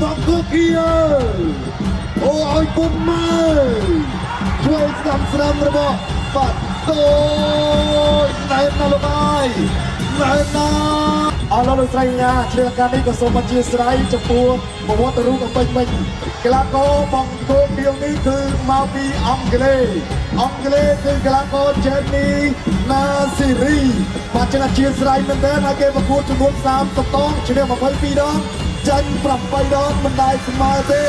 បង្គោលខៀវអូឲ្យពុំម៉ៅជួយស្ដាំស្ដាំរបស់បាទតូចណែនណាស់លោកអើយណែនណាស់អរលោកស្រីញ៉ាជ្រាបការនេះក៏សូមអធិស្ឋានចំពោះប្រវត្តិរូបអំពេញវិញកីឡាករបង្គោលខៀវនេះគឺមកពីអង់គ្លេសអង់គ្លេសគឺកីឡាករ Jenny Nasiri បាទចឹងអធិស្ឋានមែនទែនហើយគេប្រកួតចំនួន30ដងឈ្នះ22ដងចាញ់8ដងមិនដែលស្មើទេ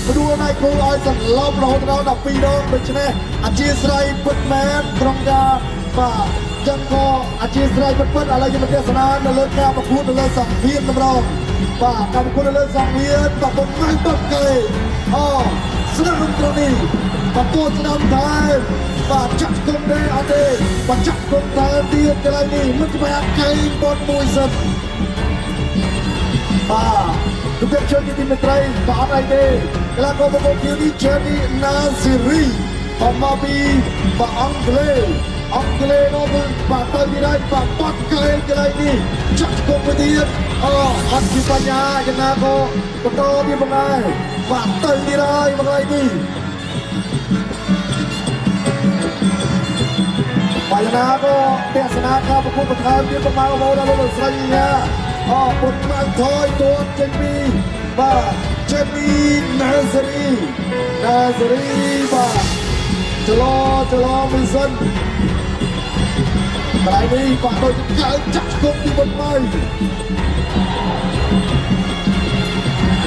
ព្រោះណៃគូឲ្យសន្លប់រហូតដល់12ដងដូច្នេះអធិស្ឋានពិតមែនក្នុងការបាទចឹងក៏អធិស្ឋានពិតពិតឥឡូវយើងមកទស្សនានៅលើការប្រកួតនៅលើសង្វៀនម្ដងបាទការប្រកួតនៅលើសង្វៀនបាទពុំម៉ៅបុកគេអូស្ដាំត្រង់នេះបាទទួស្ដាំដែរបាទចាក់គុំទេអត់ទេបាទចាក់គុំដែរទៀតកន្លែងនេះមិនច្បាស់កែងបនមួយសិន បាទលោកអ្នកជនជាទីមេត្រីបាទអត់អីទេកីឡាករបង្គោលខៀវនេះ Jenny Nasiri បាទមកពីបាទអង់គ្លេសអង់គ្លេសនោះគឺបាទទៅទីនេះបាទបាត់កែងកន្លែងនេះចាក់គុំទៅទៀតអូអត់ជាបញ្ហាយ៉ាងណាក៏បន្តទៀតផងដែរបាទទៅទៀតហើយមកកន្លែងនេះបាទយ៉ាងណាក៏ទស្សនាការប្រកួតបន្ថែមទៀតប្រមាណបងប្អូនដល់លោកស្រីញ៉ាអពុតម៉ៅថយទាត់ចេញពីបាទ Jenny Nasiri Nasiri បាទចលោចលោមួយសិនកន្លែងនេះបាទដូចកើចាក់គុំពីបុនម៉ៅ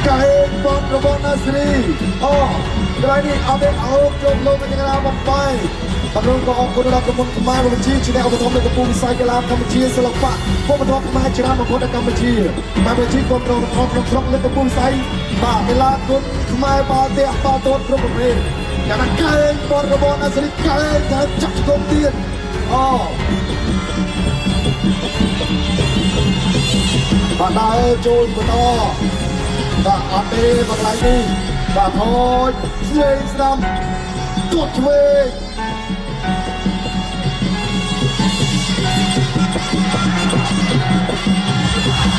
កែងបងរបស់ Nasiri អូកន្លែងនេះអត់ទេអោបជុំលោកកញ្ញាបំបាយបាទនោះក៏អរគុណដល់ក្រុមហ៊ុនខ្មែរកម្ពុជាជាអ្នកឧបត្ថម្ភលើកកម្ពស់វិស័យកីឡាកម្ពុជាសិល្បៈវប្បធម៌ខ្មែរច្រើនបំផុតនៅកម្ពុជាបាទប្រជាគ្រប់គ្រងក្នុងក្នុងស្រុកលើកកម្ពស់វិស័យបាទកីឡាគុនខ្មែរបាល់ទះបាល់ទាត់គ្រប់ប្រភេទយ៉ាងណាកែងបនរបស់ណាស្រីកែងតែចាក់គុំទៀតអូបាទដើរចូលបន្តបាទអត់ទេមកកន្លែងនេះបាទថយស្វេងស្ដាំទាត់ឆ្វេង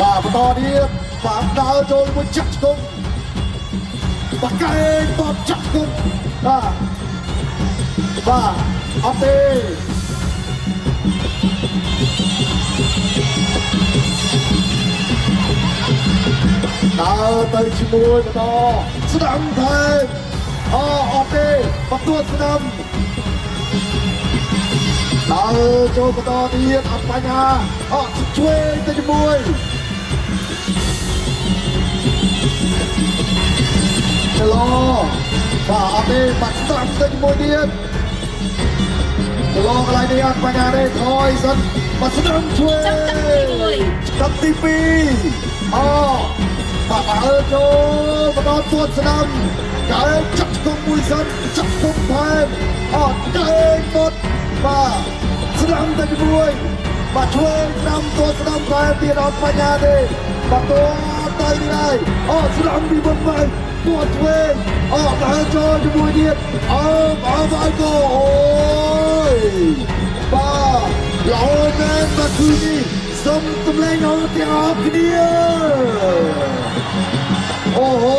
បាទបន្តទៀតបាទដើរចូលមួយចាក់ឆ្គុំបាទកែងបបចាក់ឆ្គុំបាទបាទអត់ទេដើរទៅជាមួយបន្តស្ដាំថែមអូអត់ទេបន្ទួតស្ដាំដើរចូលបន្តទៀតអត់បញ្ហាអត់ឆ្វេងទៅជាមួយ ចលោបាទអត់ទេបាត់ស្ដាំទៅជាមួយទៀតចលោកន្លែងនេះអត់បញ្ហាទេថយសិនបាត់ស្ដាំឆ្វេ ចាប់ទឹកទីមួយ ទឹកទី2អូបាទអើចូលបន្តទួតស្ដាំកែចាក់គុំមួយសិនចាក់គុំថែមអត់កែមុតបាទស្ដាំទៅជាមួយបាទឆ្វេងស្ដាំទួតស្ដាំថែមទៀតអត់បញ្ហាទេបាទទួតទៅនេះហើយអូស្ដាំពីមុនមកទួតឆ្វេងអូដើរចូលជាមួយទៀតអូអោវាយកអូយបាទល្អមែនបាទគឺនេះសូមទម្លែងអរទាំងអស់គ្នា អូហូ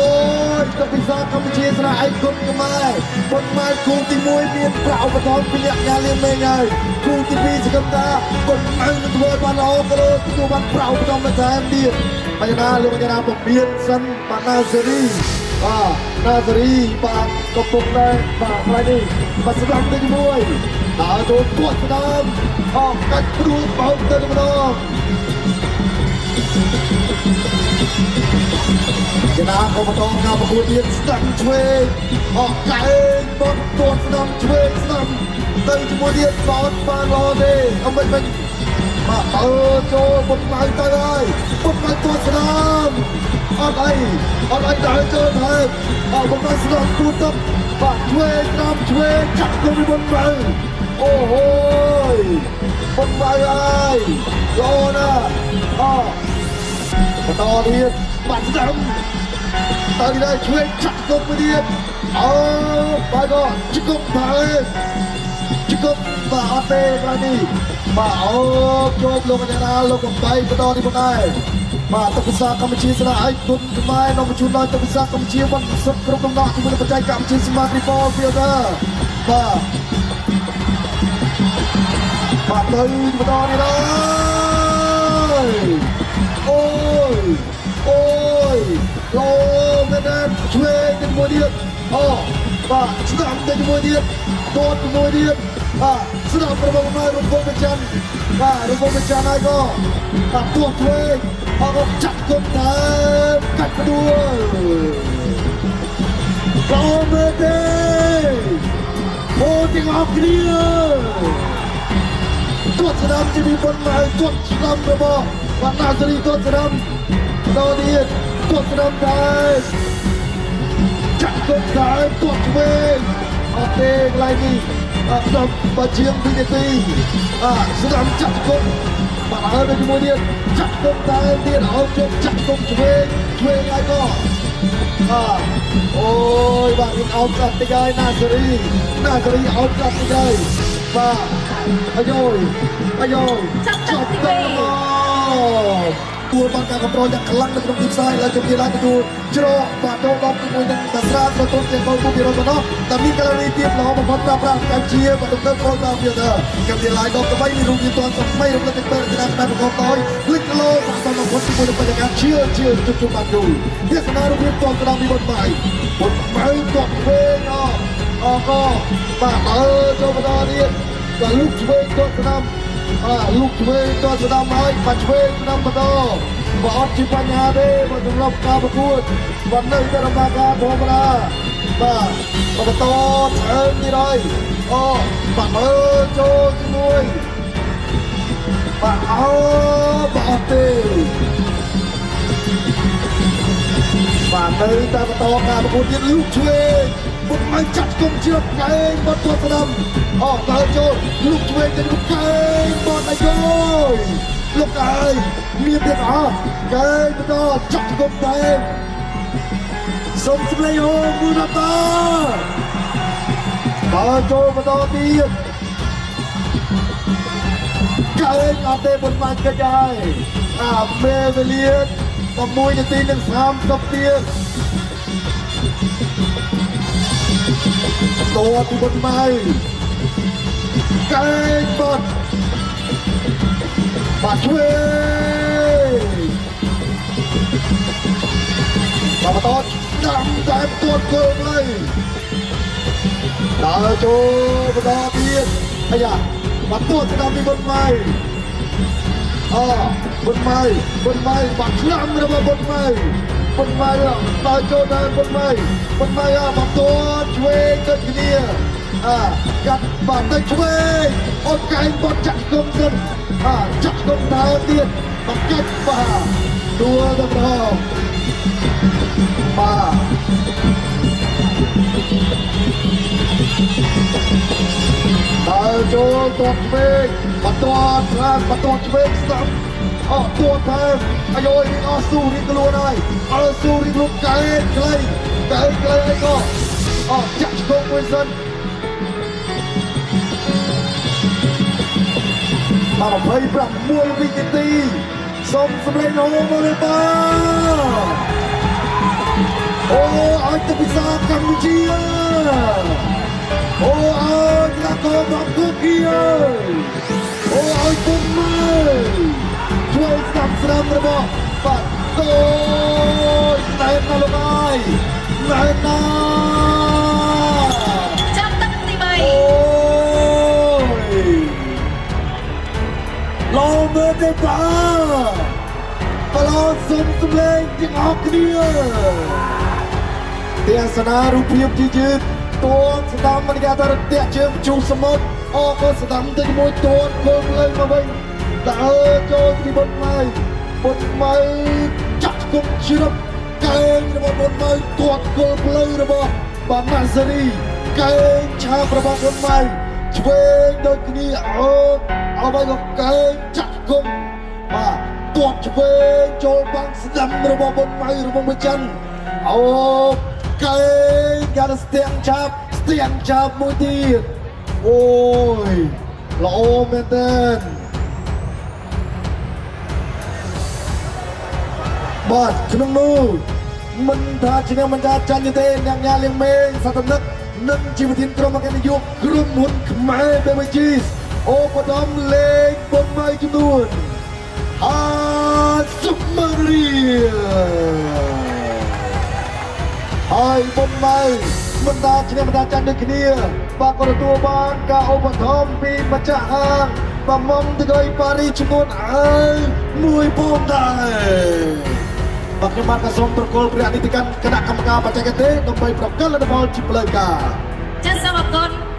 យទឹកពិសាកម្ពុជាស្រាឯគុណខ្មែរបុនម៉ែគូទី1មានប្រាក់ឧបត្ថម្ភពីអ្នកញ៉ាលៀនមេងហើយគូទី2សកម្មតាបុនម៉ៅនឹងធ្វើឲ្យបានល្អក៏លើទទួលបានប្រាក់ឧបត្ថម្ភបន្ថែមទៀតបញ្ហាលោកបញ្ហាពមៀនសិនបាណាសេរីបាទណាសេរីបាទកំពុងតែបាទថ្លៃនេះបាទស្ដាំទៅជាមួយដើរចូលទួតស្ដាំអកកាច់ព្រួលបោកទៅម្ដង កីឡាក៏បន្តការប្រកួតទៀតស្ដាំឆ្វេងអកកែងបត់ទាត់ស្ដាំឆ្វេងស្ដាំទៅជាមួយទៀតបោតបានល្អទេអមិនវិញបាទអើចូលបុតម៉ៅទៅហើយបុតម៉ៅទាត់ស្ដាំអត់អីអត់អីដើរចូលថែមអបុតម៉ៅស្ដាំទួតទឹកបាទឆ្វេងស្ដាំឆ្វេងចាក់គុំពីបុតម៉ៅអូហូយបុតម៉ៅហើយល្អណាស់អបន្តទៀតបាទស្ដាំ ទៅនេះឆ្វេងចាក់គុំមួយទៀតអូបាយក៏ជង្គង់ថែមជង្គង់បាទអត់ទេកន្លែងនេះបាទអូជួបលោកកញ្ញាលោកកំបីបន្តនេះផងដែរ បាទទឹកពិសាកម្ពុជាស្នាឯកគុណខ្មែរនាំបញ្ជូនដល់ទឹកពិសាកម្ពុជាវត្តសុទ្ធគ្រប់ដំណក់ជាមួយនឹងបច្ចេកកម្ពុជា Smart Rifle Filter បាទបាទទៅបន្តនេះហើយអូយអូយលោមែនទេឆ្វេងទៅមួយទៀតអូបាទស្ដាំទៅមួយទៀតទាត់មួយទៀតបាទស្ដាំរបស់ម៉ែរំពងប្រច័នបាទរំពងប្រច័នហើយក៏បាទទាត់ឆ្វេងអកចាក់គុំថែមកាច់ដួលលោមែនទេអូទាំងអស់គ្នា ទាត់ស្ដាំជាវិបុនមកទាត់ស្ដាំរបស់បណ្ណាសេរីទាត់ស្ដាំដល់ទៀតទាត់ស្ដាំដែរចាក់គុំដែរទាត់ឆ្វេងអត់ទេកន្លែងនេះអត់ដល់បើជាងវិនាទីអាស្ដាំចាក់គុំបាទហើយទៅជាមួយទៀតចាក់គុំដែរទៀតឲ្យជុំចាក់គុំឆ្វេងឆ្វេងហើយក៏អាអូយបាទរៀងអោបស្ដាប់តិចហើយណាសេរីណាសេរីអោបស្ដាប់តិចហើយបាទអាយយអាយយ ចាប់ទឹកទីបី ទួលបានការគ្រប់គ្រងយ៉ាងខ្លាំងនៅក្នុងទីផ្សារឥឡូវជំនាញឡើងទទួលច្រកបាទចូលដល់ជាមួយនឹងតាស្រាត្រទន់ជាង9%ប៉ុណ្ណោះតែមានកាឡូរីទាបល្អបំផុតប្រើប្រាស់កម្ពុជាបាទដុកទ័រប្រូតាហ្វីលធ័រកម្ពុជាឡាយដល់3មានរូបរាងទាន់សម័យរំលឹកទាំងពេលរចនាបែបប្រកបដោយលិចឡូបាទសំបំផុតជាមួយនឹងបរិយាកាសឈៀលឈៀលជុំជុំបានយូរទេសនារូបភាពទាន់ស្ដាំពីបុនបាយបុនបាយទាត់វែងអអកបាទអើចូលបន្តទៀតបាទលុកឆ្វេងទាត់ស្ដាំ អាលោកឆ្វេងតស្ដាំហើយបាច់ឆ្វេងស្ដាំបន្តបើអត់ជាបញ្ហាទេបើសម្រាប់ការប្រកួតបើនៅតែដំណើរការធម្មតាបាទបន្តថែមទៀតហើយអូបាទមើលចូលជាមួយបាទអោបើអត់ទេបាទនៅតែបន្តការប្រកួតទៀតលោកឆ្វេងពុតមិនចាត់គុំជ្រឹបកែងបត់ទាត់ស្ដាំអស់ដើរចូលលោកឆ្វេងទៅលោកកែងបត់អាយយលោកអើយមានទៀតអស់កែងបន្តចាត់គុំតែសុំសម្លេងហូមួយដល់តបើចូលបន្តទៀតកែងអត់ទេបុនបានកិច្ចហើយអាមេវេលា6នាទីនិង30ទៀត តពីបុនម៉ៅកែងបត់បាទឆ្វេងបាទបន្តដាំតែទួតគោលเลยដើរចូលបន្តទៀតអាយ៉ាបាទទួតស្ដាំពីបុនម៉ៅអបុនម៉ៅបុនម៉ៅបាទឆ្លាមរបស់បុនម៉ៅបុនម៉ៅដើរចូលដល់បុនម៉ៅបុនម៉ៅអបាទទួតឆ្វេងដូចគ្នាអាកាត់បាទទៅឆ្វេងអូនកែងបត់ចាក់គុំសិនអាចាក់គុំថែមទៀតបាទកាច់បាទដួលទៅម្ដងបាទ ដើរចូលទាត់ឆ្វេងបន្តត្រាបន្តឆ្វេងស្ដាំអស់ទួថែមអាយយរៀងអស់ស៊ូរៀងខ្លួនហើយអើស៊ូរៀងខ្លួនកែងខ្លីកែងខ្លីអីក៏អស់ចាក់ឆ្កងមួយសិនបាទ26វិនាទីសូមសម្លេងហូមកលេបាទអូឲ្យទៅពិសាកម្ពុជា អូអើយក្លាកមកគូគីអើយអូឲ្យគុំមើលជួយស្ដាប់ស្ដាំរបស់បាទតូចណែនណាស់លោកអើយណែនណាស់ ចាប់ទឹកទី អូយលោមើលទេបាទបឡោសុំសំលេងទាំងអស់គ្នា ទេសនារូបភាពជាយឺតទួនស្ដាំមិនគេថារន្ទាក់ជើងជុះសមុទ្រអក៏ស្ដាំទៅជាមួយទួនគោលលើមកវិញដើរចូលទីបុនម៉ៅបុនម៉ៅចាក់គុំជ្រឹបកែងរបស់បុនម៉ៅទាត់គល់ផ្លូវរបស់បាណាសេរីកែងឆាបរបស់បុនម៉ៅឆ្វេងដូចគ្នាអូអ្វីក៏កែងចាក់គុំបាទទាត់ឆ្វេងចូលបាំងស្ដាំរបស់បុនម៉ៅរបស់មួយចិនអូ កែកាស្ទៀងចាប់ស្ទៀងចាប់មួយទៀតអូយល្អមែនទែន បាទក្នុងនោះមិនថាឈ្នះមិនថាចាញ់ទេអ្នកញ៉ាលៀងមេងសតនឹកនិងជាប្រធានក្រុមអគ្គនាយកក្រុមហ៊ុនខ្មែរ Beverages អូបដមលេខបំបីចំនួន50ម៉ឺនរៀលហើយបំបីមិនថាឈ្នះមិនថាចាញ់ដូចគ្នាបាទក៏ទទួលបានការឧបត្ថម្ភពីម្ចាស់ហាងបំមុំទៅដោយប៉ារីចំនួនអើមួយផងដែរ បាទខ្ញុំបាទក៏សូមប្រគល់ព្រះនីតិកម្មគណៈកម្មការបច្ចេកទេសដើម្បីប្រកាសលទ្ធផលជាផ្លូវការ ចាសសូមអរគុណ។